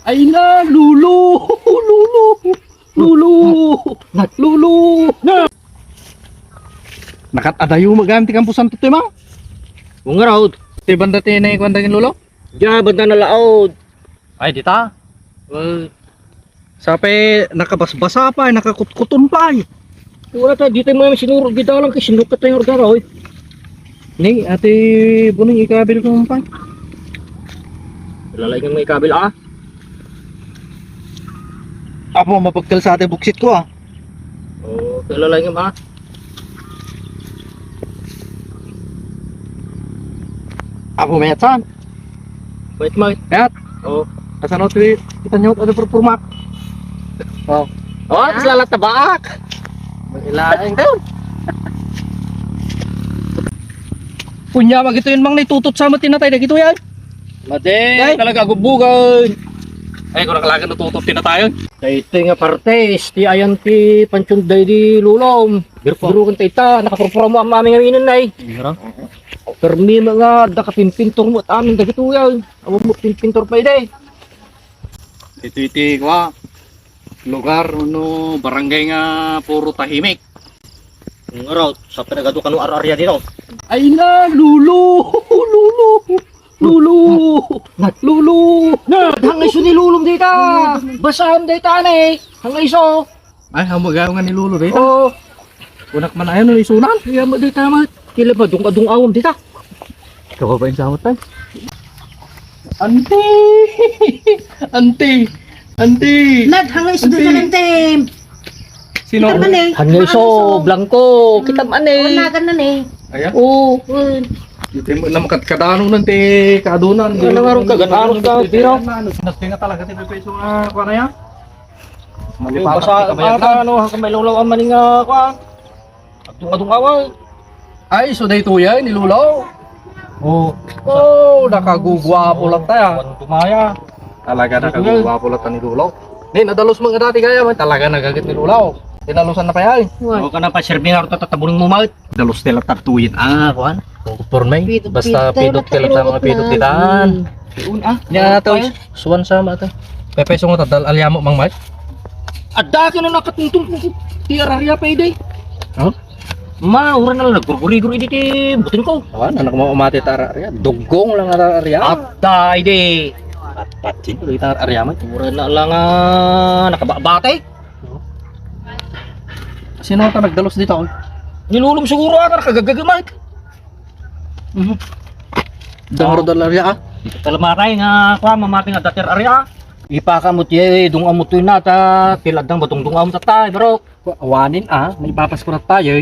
Ay na, Lulu! Lulu! Lulu! Lulu! Nakatadayo maganti kang pusan to, Timang? Kung nga raw, Di banda tinay kwandangin, Lolo? diyan banda na laod. Ay, di ta. Well, Sape, nakabasbasa pa, nakakutkuton pa. wala tayo, dito yung mga sinurog, dito lang kasi sinukat tayo order raw. Ni, ate, buning ikabil ko pa. Lalay kang may kabil ah. Apo, mapagkal sa ate buksit ko ah. Oo, lalay kang ah. Apo, may atsan. Wait, mate. Kayat, Oo. asan o, kita nyo, ada perpurmak. Oh, Oh, tapos lalat na baak. ilaing tayo. Punya, magito yun mang naitutot sa matinatay na gito yan. Mate, Talaga gubugan. Ay, kung nakalagan natutot tinatayon. ito nga partes, ti ayan ti panchunday di lulom. Biro kan tita, nakapurpura mo ang maming aminan na eh. Permi mga dakapimpintor mo at amin dagito yan. Awag mo pimpintor pa ide. Iti kwa lugar no barangay nga puro tahimik. Nga raw, sa pinagado ka nung ar-arya dito. Ay na, Lulu! Lulu! Lulu! Lulu! Hangay so nilulom dito. Basam dito na eh. Hangay so. Ay, hamagaw nga ni Lulu dito. Oh, Unak man ayon ni isunan. kaya mo dito mat. Kila ba dung adung awam dito. Ikaw ba yung samot tayo? Ante! Ante! Ante! Nag, hangay sa doon ng team. Sino? Kita man eh. Hangay so, blanco. Kita man O, eh. nagan na eh. Ayan. Oh, Dito mo na makadkadano nanti kadunan. Ano nga ron ka, ganarong ka, biro. Sinastinga talaga ti peso nga kuha na yan. basa ano kamay lulaw ang maning kuan. Adung awal. Ay, so day tuya ni Lulaw. Oh, nakagugwapo lang tayo. Kuan tumaya. Talaga nakagugwapo lang ni Lulaw. Ni nadalos mga dati kaya man talaga nagagat ni Lulaw. Tinalusan na pa yan. O ka na pa serving art tatabuning mo mait. Dalos nila tatuyin. Kuan. Pormay. Pidot, Basta pidot. pidot kila sa mga pidot titaan. Nya to, suwan sama to. Pepeso mo tadal alyamo mang Mike. Adda ka na nakatungtong ti ararya pa ide. Oh? Ma, ura na lang naggurguri-guri dito butin ko. Anak mo umati tara arya. Dugong lang ara arya. Adda ide. Patin ulit ang arya mo. Ura na lang nakababate. Sino ka nagdalos dito? Nilulom siguro ka nakagagagamay. Dangro dal arya ah. Dito talamaray nga kwa mamati nga dater arya. Ipakamot ye dung amot na ta tilad ng batong dung amot ta bro. Awanin ah, may papas ko na tayo.